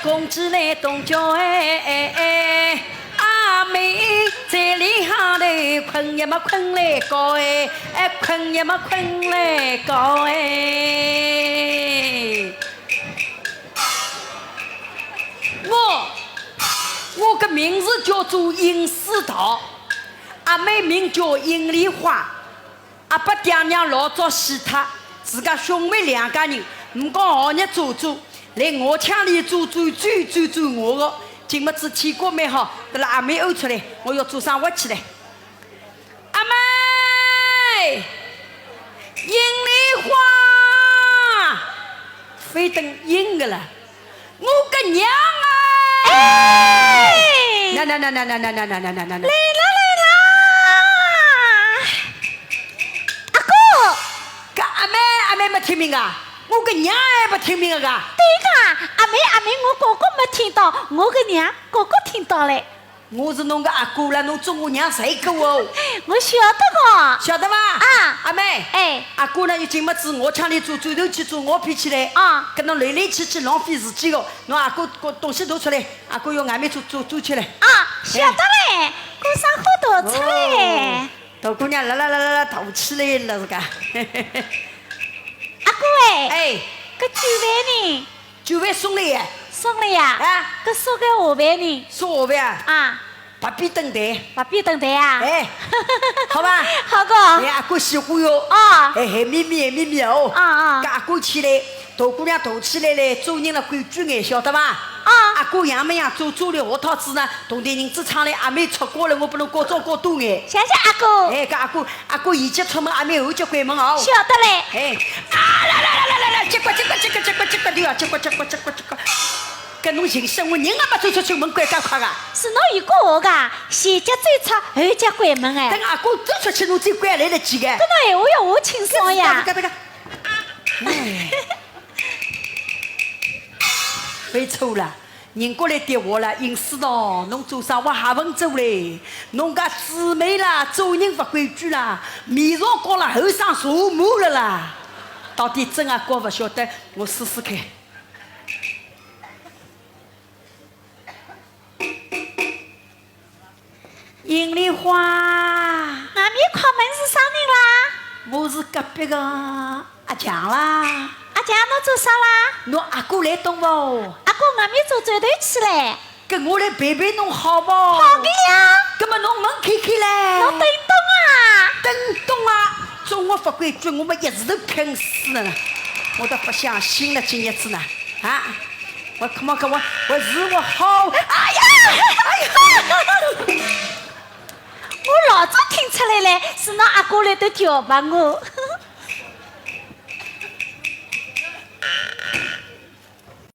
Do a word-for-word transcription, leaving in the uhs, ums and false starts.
公鸡来东叫哎哎哎，阿妹在里向头困也没困来觉哎，哎困也没困来觉哎。我，我个名字叫做尹世道，阿妹名叫尹丽花。 阿爸爹娘老早死脱，自家兄妹两家人，唔讲熬日做做，来我腔里做做，最最最我个。今么子天光蛮好，得了阿妹屙出来，我要做生活去嘞。阿妹，尹丽花，非等尹个了。 我个娘哎！哎！那那那那那那那那那那那！来啦来啦！阿哥！搿阿妹阿妹没听明啊？我个娘还不听明啊？对个，阿妹阿妹，我哥哥没听到，我个娘哥哥听到嘞。 我是侬个阿哥了，侬做我娘啥个哦？我晓得个。晓得伐？啊。阿妹。哎。阿哥呢，有今么子我腔里做，转头去做我脾气嘞。啊。跟侬来来去去浪费时间个，侬阿哥个东西拿出来，阿哥要外面做做做起来。啊，晓得嘞，过生活多出来。哦，大姑娘啦啦啦啦啦淘起来了是噶。阿哥哎。哎。搿酒饭呢？ 酒饭送了呀。送了呀？啊。搿送个下饭呢？送下饭啊？啊。白边等待。白边等待啊？哎，好吧？好个。哎，阿哥喜欢哟。哦。哎，咸咪咪，咸咪咪哦。啊啊。搿阿哥起来，大姑娘大起来嘞，做人了规矩眼，晓得伐？啊。阿哥样么样，做做了活套子呢，铜钿银子唱来，阿妹出锅了，我不能过早过多眼。谢谢阿哥。哎，搿阿哥 阿哥前脚出门，阿妹后脚关门哦。晓得嘞。哎，啊啦啦啦啦啦啦，结棍结棍结棍结棍结棍对啊，结棍结棍结棍结棍。搿侬寻死，我人也没走出去，门关介快个。是侬有个我个，前脚走出，后脚关门哎。等阿哥走出去，侬再关来得及个。搿侬闲话要话清爽呀。搿搿搿搿。哎，没错啦。 人过来搭我了，尹世道，侬做生活还勿做嘞？侬家姊妹啦，做人勿规矩啦，面上光了，后生坐满了啦。到底真啊假勿晓得，我试试看。尹丽花。外面敲门是啥人啦？我是隔壁个阿强啦。 阿强，侬做啥啦？侬阿哥来东勿？阿哥外面做转头去嘞。搿我来陪陪侬好勿？好个呀。葛末侬门开开嘞。侬等等啊。等等啊，中午勿规矩，我们一时头拼死了呢。我都勿相信了，今日子呢，啊，我看嘛，搿我，我是我好，哎呀，哎呀。 我老早听出来嘞，是侬阿哥来得叫吧我。